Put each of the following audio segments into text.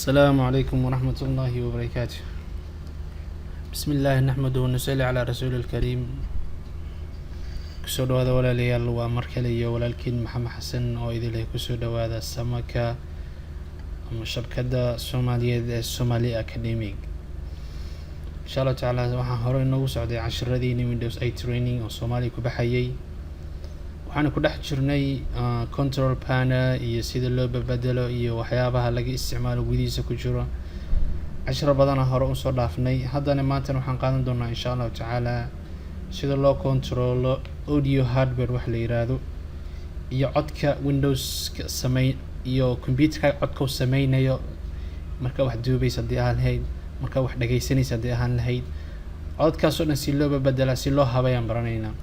السلام عليكم ورحمة الله وبركاته. بسم الله نحمده ونصلي على رسول الكريم. Kusoo dhawaada, walaalayaal. Waa mar kale iyo walaalkiin Maxamed Xasan oo idin leh kusoo dhawaada samaka ama shabkadda Soomaaliyeed ee Somali Academic. Insha Allahu tacaala, waxaan hore inoogu socday casharadiini Windows 8 training oo Soomaaliya ku baxayay. Waxaana ku dhex jirnay control panel iyo sida loo babedelo iyo waxyaabaha laga isticmaalo gudihiisa ku jiro. Cashiro badana hore usoo dhaafnay. Haddana maantana waxaan qaadan doonaa, insha Allahu tacaala, sida loo controlo audio hardware wax la yiraahdo iyo codka Windowska samey iyo computerka codka uu sameynayo, marka wax duubaysa haddii ahaan lahayd, marka wax dhageysanaysa haddii ahaan lahayd. Codkaas oo dhan si loo babedelaa, si loo habayaan baranaynaa.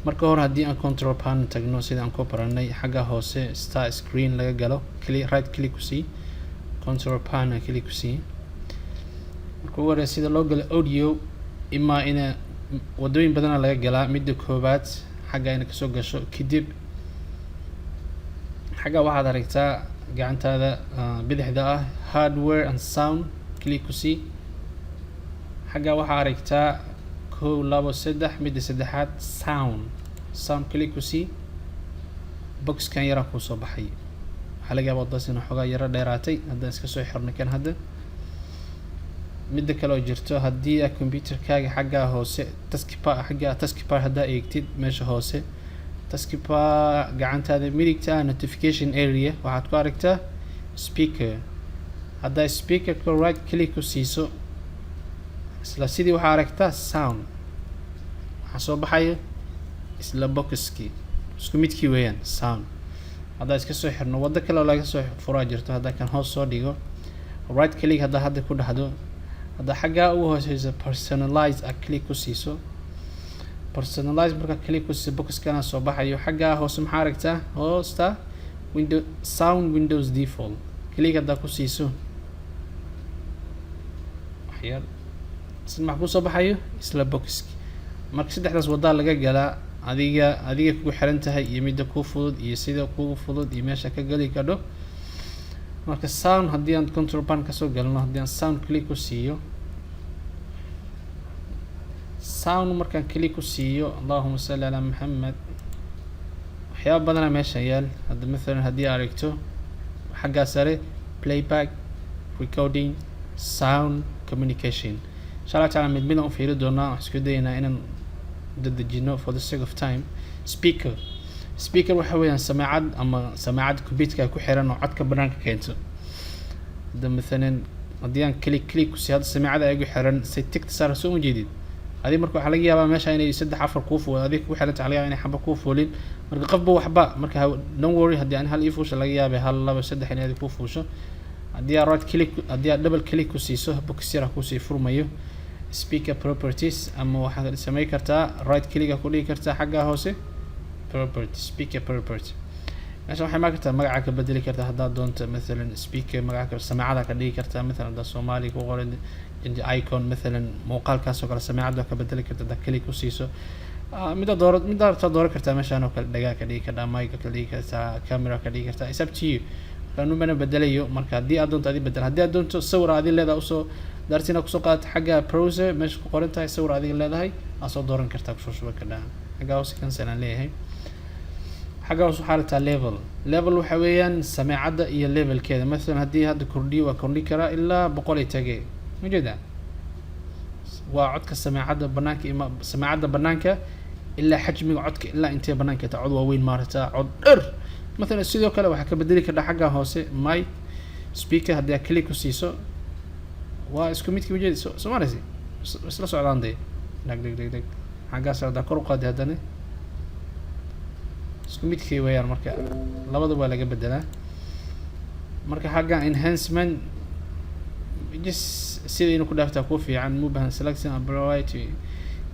Marka hore, haddii aan control panel tagno, sida aan ku baranay, xagga hoose start screen laga galo, click, right click ku sii, control panel click ku sii. Marka ugu horeysa, sida loo galo audio, imaa ina wadooyin badana laga galaa. Midda koowaad, xagga ina kasoo gasho. Kadib xagga waxaad aragtaa gacantaada bidixda ah, hardware and sound, click ku sii. Xagga waxaa aragtaa kow, labo, saddex, midda saddexaad, sound. Sound click ku sii. Boxkan yaraa kuusoo baxay. Waxaa laga yaaba wadaas inuu xoogaa yaro dheeraatay. Haddaan iska soo xirnay kan. Hadda midda kale oo jirto, haddii aad computerkaaga xagga hoose taskbar, xagga taskbar haddaa eegtid, meesha hoose taskbar, gacantaada midigta ah, notification area, waxaad ku aragtaa speaker. Haddaa speakerka right click ku siiso, isla sidii waxaa aragtaa sound. Waxaa soo baxaya isla boxkii, isku midkii weeyaan, sound. Haddaa iska soo xirno, waddo kale oo laga soo furaa jirto. Haddaa kan hoos soo dhigo, right click haddaa hadda ku dhahdo, haddaa xaggaa ugu hooseyso personalize a click ku siiso. Personalize markaa click ku siiso, boxkana soo baxayo. Xaggaa hoose maxaa aragtaa? Hoosta window sound, Windows default, click haddaa ku siiso waxyar, isla maxaa kusoo baxayo? Isla boxki. Marka saddexdaas waddaa laga galaa. Adiga kugu xiran tahay iyo midda kuu fudud iyo sida kugu fudud iyo meesha ka geli kadho. Marka sound, haddii aan control panel kasoo galno, haddii aan sound click ku siiyo, sound markaan click ku siiyo, allahuma salli calaa Maxamed, waxyaaba badanaa meesha yaal. Hadda mathalan haddii aragto xaggaa sare, playback, recording, sound, communication. Insha Allah taala mid midaan u fiiri doonaa. Waxaan isku dayaynaa inaan dadejino for the sake of time. Speaker. Speaker waxa weeyaan samaacad ama samaacad computerka ku xiran oo codka banaanka keento. Hadda mathalan haddii aan click ku siiyo, hadda samaacada igu xiran say tigta saara, soo ma jeedid adiga? Marka waxaa laga yaabaa meesha inay saddex, afar kuu fuul. Adiga kugu xiranta, laga yaabaa inay xaba kuu fuulin. Marka qofba waxba. Marka don't worry, haddii aan hal ii fuusho, laga yaabay hal, laba, saddex inay adiga kuu fuusho. Haddii aad right click, haddii aad double click ku siiso, box yara kuusii furmayo, speaker properties. Ama waxaad samey kartaa right click ku dhigi kartaa xagga hoose, property, speaker property. Meesha waxay imaan kartaa, magaca ka bedeli kartaa haddaad doonto. Mathalan speaker magaca ka samaacada ka dhigi kartaa. Mathalan haddaad Soomaali ku qoran icon, mathalan muuqaalkaas oo kale, samaacadda ka bedeli karta haddaad click ku siiso. Midda doora, midda rabtaa dooran kartaa. Meeshaan oo kale dhagaa ka dhigi kartaa, mic ka dhigi kartaa, camera ka dhigi kartaa. It's up to you. Marka anumana bedelayo. Marka haddii aad doonto adi bedel. Haddii aad doonto sawir adi leedahay usoo daartina kusoo qaadata, xagga browser meesha ku qoran tahay, sawir adiga leedahay aad soo dooran kartaa, kusoo shuban kartaa. Xagga hoose cancel aan leeyahay. Xagga hoose waxaa rabtaa level. Level waxa weeyaan sameecadda iyo levelkeeda. Mathalan haddii hadda kordhiyo, waa kordhi karaa ilaa 100 ay tage. Ma jeedaa? Waa codka sameecadda banaanka ima sameecadda banaanka ilaa xajmiga codka ilaa intee banaanka taa. Cod waaweyn maarata, cod dher mathalan. Sidoo kale waxaa ka bedeli kartaa xagga hoose mic speaker. Haddii aad click ku siiso, waa isku midkii. Ujeedi so soo maraysi isla socdaan dee. Dheg dheg dheg dheg, xaggaas haddaa kor u qaadi, haddana isku midkii weeyaan. Marka labada waa laga bedelaa. Marka xagga enhancement, just sida inuu ku dhaaftaa ku fiican, mu bahan. Selecting a variety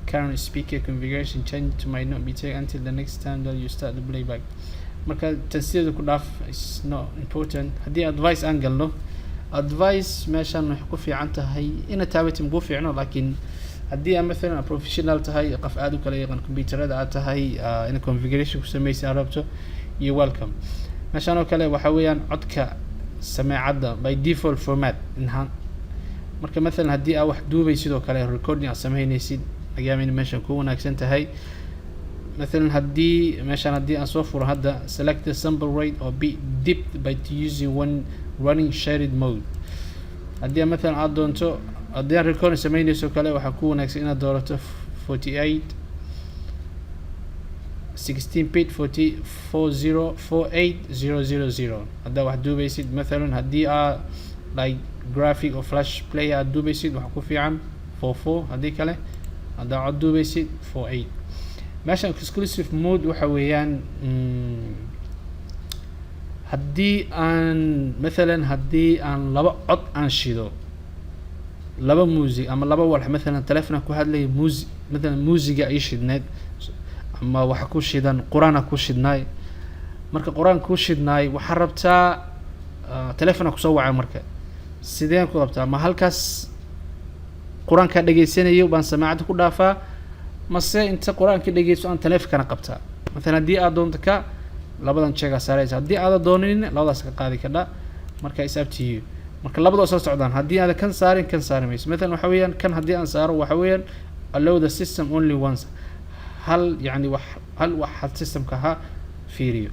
current speaker configuration change to might not be taken until the next time that you start the playback. Marka tan sideeda ku dhaaf, is not important. Haddii advanced aan galno, advanced meeshan waxay ku fiican tahay ina taabatin kuu fiicno. Laakiin haddii aad mathalan professional tahay, qof aada u kala yaqaan computerada aad tahay, ina configuration ku sameysa aad rabto, you welcome. Meeshan oo kale waxa weeyaan codka. Sameecadda by default format inhaan. Marka mathalan haddii aa wax duubay, sidoo kale recording aad sameynaysid, laga yaaba in meeshan ku wanaagsan tahay. Mathalan haddii meeshaan haddii aan soo furo hadda, select the sample rate or bit depth by using when running shared mode. Haddii mathalan aad doonto, haddii aad recording sameynayso kale, waxaa ku wanaagsan inaad doorato 48, 16 bit, 40 48 0 0 0. Haddaa wax duubaysid, mathalan haddii aa like graphic oo flash player aad duubaysid, waxaa ku fiican 4 4. Haddii kale, haddaa cod duubaysid, 4 8. Meeshan exclusive mode waxa weeyaan, haddii aan mathalan haddii aan laba cod aan shido, laba music ama laba walx, mathalan telefona ku hadlaya, music, mathalan muusiga ii shidneed ama waxa ku shidan qur-aana ku shidnaay. Marka qur-aan ku shidnaay, waxaa rabtaa telefona kusoo wacay. Marka sideen ku qabtaa? Ma halkaas qur-aankaa dhegeysanayo baan samaacadda ku dhaafaa, mase inta qur-aanka dhegeysto aan taleefonkana qabtaa? Mathalan haddii aad doonto, ka labadan jeegaa saaraysa. Haddii aada doonin, labadaas ka qaadi kadha. Marka is up to you. Marka labadoo soo socdaan, haddii aada kan saarin, kan saari mayso. Mathalan waxa weeyaan, kan haddii aan saaro, waxa weeyaan allow the system only once, hal yani wax hal wax had systemka ha fiiriyo.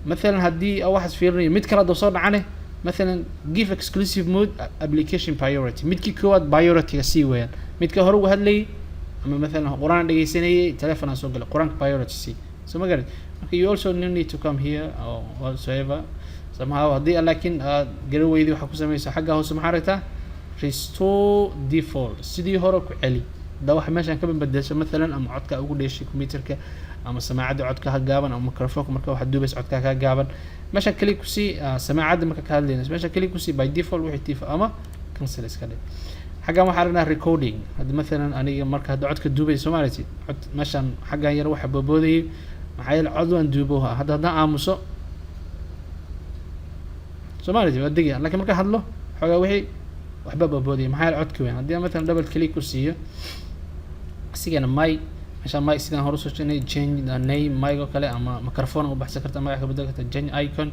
Mathalan haddii waxaas fiirinayo, mid kale hadduu soo dhacane, mathalan give exclusive mode application priority, midkii koowaad priority-ga sii weeyaan. Midka hore uga hadlayay ama mathalan qur-aan dhegeysanayay, telefon aan soo galay, qur-aanka priority sii. So ma garat? Marka you also no need to come here or whatsoever somehow. Haddii laakiin aad garan weydi, waxaa ku sameysa xagga hoose, maxaa aragtaa? Restore default, sidii hore ku celi. Haddaa waxa meeshaan ka bedesho, mathalan ama codka ugu dheeshay computerka ama samaacadda codka ha gaaban ama microphoneka marka waxaad duubaysa codka ka gaaban, meeshaan kali kusii samaacadda marka ka hadlayna, meeshaan kali kusii by default wixii tifa ama cancel iska dhig. Xaggan waxaa aragnaa recording. Hadda mathalan aniga marka hadda codka duubay, soo maaragtid cod meeshaan xaggan yar waxa boboodayay, maxaa yeele cod waan duubo. Hadda haddaan aamuso, soo maaragtid, waa degaya, lakin markaan hadlo xoogaa wixii waxba boboodaya, maxaa yeele codka weyn. Haddii aan mathalan double click ku siiyo isigana, mic, meeshaan mic sidaan hore usoo sheegnay, change the name mic oo kale ama microphone u baxsan karta, magaca ka bedeli karta, change icon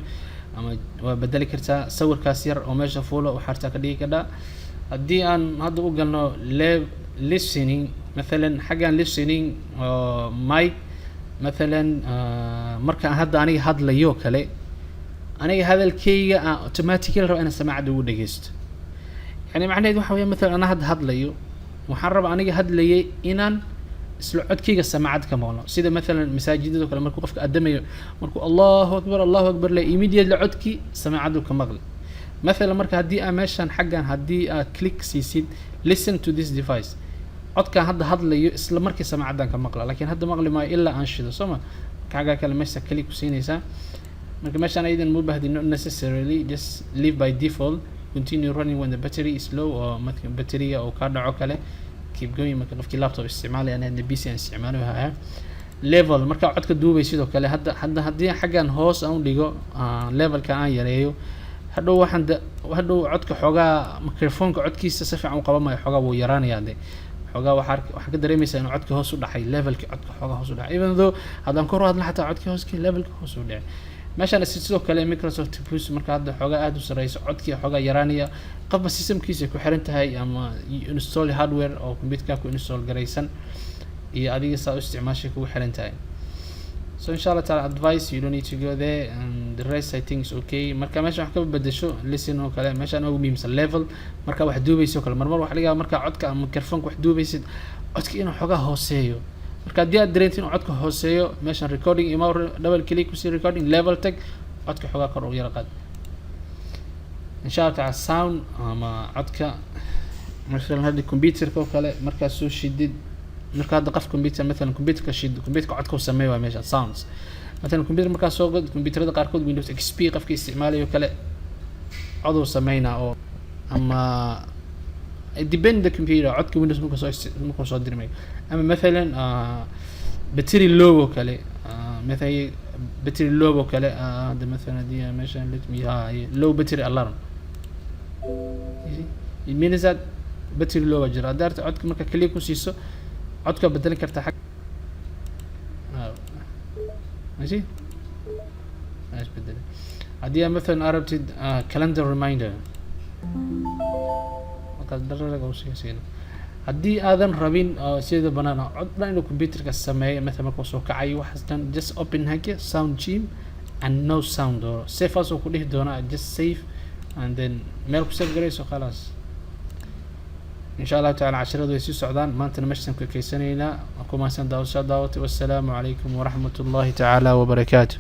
ama waa bedeli kartaa sawirkaas yar oo meesha fuulo, waxaa hartaa ka dhigi kadhaa. Haddii aan hadda u galno live listening, mathalan xaggan listening oo mic, mathalan markaan hadda aniga hadlayo kale, aniga hadalkayga aan automatically raba inaan samaacadda ugu dhegeysto. Yani macnaheed waxa weya, mathalan ana hadda hadlayo, waxaan rabaa aniga hadlayay inaan isla codkayga samaacad ka maqlo. Sida mathalan masaajidada kale, markuu qofka adamayo, markuu "Allahu akbar, Allahu akbar" le, immediately codkii samaacaddu ka maqli. Mathalan marka haddii aa meeshan xaggan haddii aad click siisid "listen to this device", codkaan hadda hadlayo isla markii samaacaddan ka maqla, lakin hadda maqli maayo ilaa aan shido, soo ma? Marka xaggaa kale meesha click ku siinaysaa. Marka meeshaan ayadan ma bahdi, not necessarily, just leave by default. Continue running when the battery is low, oo marka batteriga uu kaa dhaco kale, keep going. Marka qofkii laptop isticmaalaya, ana hadda PC aan isticmaalo haya. Level, marka codka duubay sidoo kale, hadda haddii xaggan hoos aan u dhigo, levelka aan yareeyo, hadhow waxaan da hadhow codka xoogaa microphoneka codkiisa si fiican u qaban maayo, xoogaa wuu yaraanayaa. De xoogaa waxaa ka dareemaysaa inuu codka hoos u dhacay, levelki codka xoogaa hoos u dhacay, even though haddaan kor u hadla xataa codkii hooski levelka hoos u dhacay. Meeshaan sidoo kale Microsoft boost, marka hadda xoogaa aada u sareyso, codkii xoogaa yaraanaya. Qofba systemkiisa ku xiran tahay ama install hardware oo computerka ku install garaysan iyo adiga saa u isticmaashay kugu xiran tahay. So insha Allah taala, advice, you don't need to go there, and the rest I think is okay. Marka meesha wax ka bedesho, listen oo kale, meeshaan ugu muhiimsan level. Marka wax duubayso kale, marmar waxa laga yaabaa marka codka ama microphoneka wax duubaysid, codka inuu xoogaa hooseeyo. Marka haddii aad dareentid inuu codka hooseeyo, meeshan recording ima double click kusii, recording level tag, codka xoogaa kor u yara qaad, insha Allah taala. Sound ama codka, masalan hadda computerka oo kale markaad soo shidid, marka hadda qof computer, mathalan computerka shid, computerka codka u sameeyo waa meesha sounds. Mathalan computer markaa soo gad, computerada qaarkood, Windows XP qofka isticmaalayo kale, coduu sameynaa oo ama it depend the computer, codka Windows markuu soo dirmayo. Ama mathalan battery low oo kale, mathalan battery low oo kale, hadda mathalan haddii aan meeshan, let me low battery alarm. You see? It means that battery low baa jira. Haddaad rabto codka, marka kaliya ku siiso, codka bedelin kartaa xag. You see? Waa isbedelay. Haddii aad mathalan aad rabtid calendar reminder, markaas dararaga usii siina. Haddii aadan rabin oo sida banaan ah, cod dhan inuu computerka sameeyo, mathalan markuu soo kacayo, waxaas dhan, just open hage sound gym and no sound dooro. Save as oo ku dhihi doonaa, just save and then meel ku save garayso, khalaas. Insha Allahu tacala casharadu way sii socdaan. Maantana meeshaan ku ekeysanaynaa. Waa ku mahadsan daawashaa daawatay. Wassalaamu calaykum waraxmat ullahi tacaala wabarakaatu.